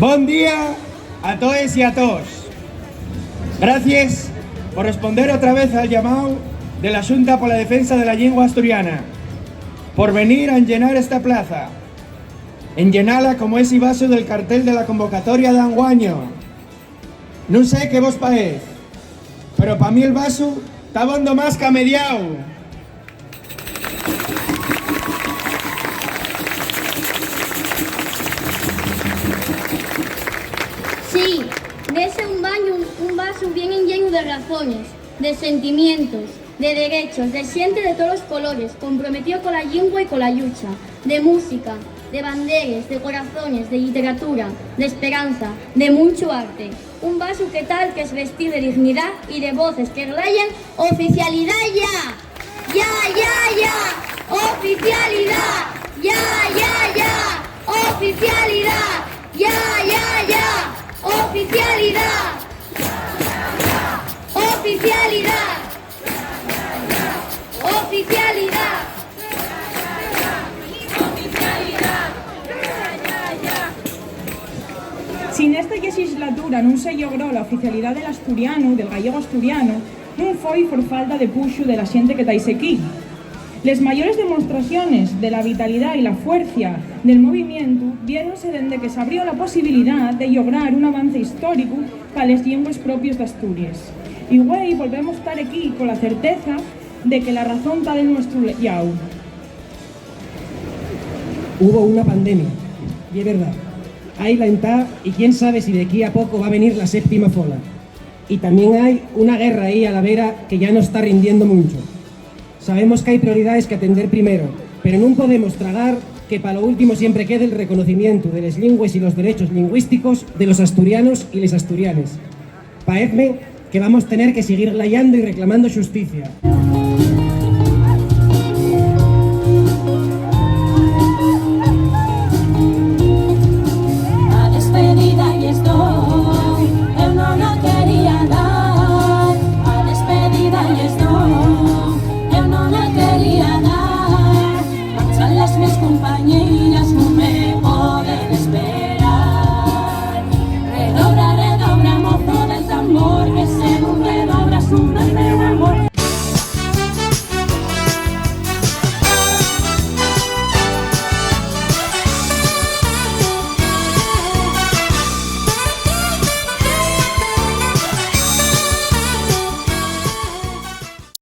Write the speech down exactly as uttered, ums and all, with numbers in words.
Bon día a toes y a toos. Gracies por responder otra vez al llamáu de la Xunta pola Defensa de la Llingua Asturiana, por venir a enllenar esta plaza, enllenala como esi vasu del cartel de la convocatoria d'anguaño. Nun sé qué vos paez, pero pa mí el vasu ta bondo más qu'amediáu. Sí, vese un bañu, un vasu bien enlleñu de razones, de sentimientos, de derechos, de xente de tolos colores, comprometío cola llingua y cola llucha, de música, de banderes, de corazones, de lliteratura, d'esperanza, de munchu arte. Un vasu que tal qu'esvestí de dignidá y de voces que glayen: ¡Oficialidá ya! ¡Ya, ya, ya! ¡Oficialidá! ¡Ya, ya, ya! ¡Oficialidá! ¡Ya, ya, ya! ¡Oficialidá! ¡Oficialidá! ¡Oficialidá! Si nesta llexislatura nun se llogró la oficialidá del asturianu, del gallego asturianu, nun foi por falta de puxu de la xente que tais equí. Les mayores demostraciones de la vitalidá y la fuercia del movimientu viéronse dende que s'abrió la posibilidá de llograr un avance históricu pa les llingües propies d'Asturies. Y güei volvemos tar equí cola certeza de que la razón ta del nuestru llau. Hubo una pandemia, ye verdá. Hai-la entá, y quién sabe si d'equí a poco va venir la séptima fola. Y tamién hai una guerra ahí a la vera que ya nos ta rindiendo muncho. Sabemos qu'hai prioridaes qu'atender primero, pero nun podemos tragar que pa lo último siempre quede'l reconocimientu de les llingües y los derechos lingüísticos de los asturianos y les asturianes. Paezme que vamos tener que siguir glayando y reclamando xusticia.